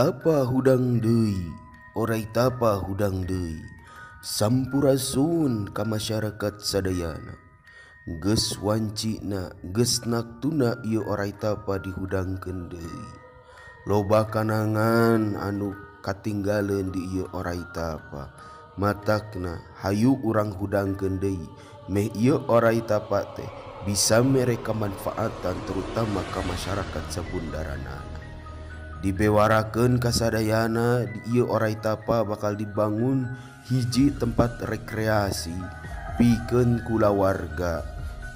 Orai tapa hudang deui, orai tapa hudang deui. Sampurasun ka masyarakat sadayana. Geus wancina, geus naktuna ieu orai tapa dihudangkeun deui. Loba kanangan anu katinggaleun di ieu orai tapa. Matakna hayu urang hudangkeun deui, meh ieu orai tapa teh bisa mere kamanfaatan terutama ka masyarakat sabundaranana. Dibewarakeun kasadayana di ieu orai tapa bakal dibangun hiji tempat rekreasi pikeun kulawarga,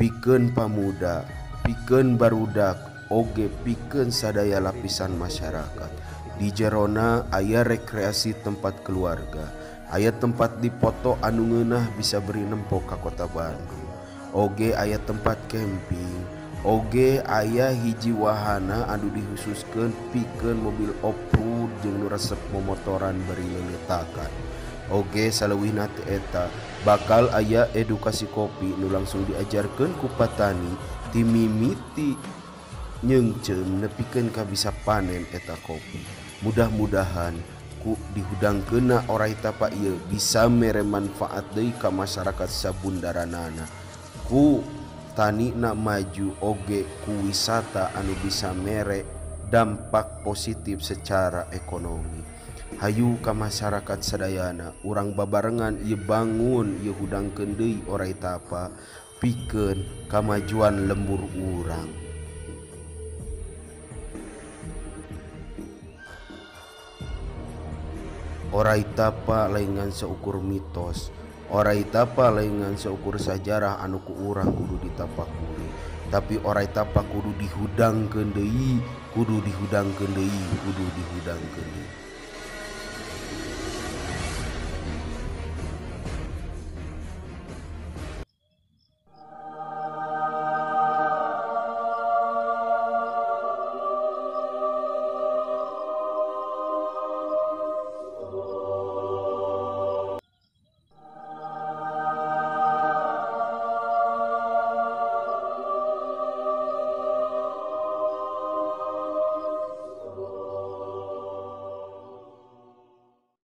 pikeun pamuda, pikeun barudak, oge pikeun sadaya lapisan masyarakat. Di jerona aya rekreasi tempat keluarga, aya tempat dipoto anu ngeunah bisa beri nempo ka kota Bandung. Oge aya tempat camping, oge aya hiji wahana anu dihususkeun pikeun mobil off-road jeung nu resep momotoran bari leuletakan. Oge saleuwihna teh eta bakal aya edukasi kopi nu langsung diajarkeun ku patani ti mimiti nyeungceum nepikeun ka bisa panen eta kopi. Mudah-mudahan ku dihudangkeunna orai tapa ieu bisa mere manfaat deui ka masyarakat sabundaranana. Ku tanina maju oge ku wisata anu bisa mere dampak positif secara ekonomi. Hayu ka masyarakat sadayana urang babarengan ieu bangun ieu hudangkeun deui orai tapa pikeun kamajuan lembur urang. Orai tapa lain ngan seukur mitos, orai tapa lain ngan seukur sajarah anu ku urang kudu ditapakuri, tapi orai tapa kudu dihudangkeun deui, kudu dihudangkeun deui, kudu dihudangkeun deui.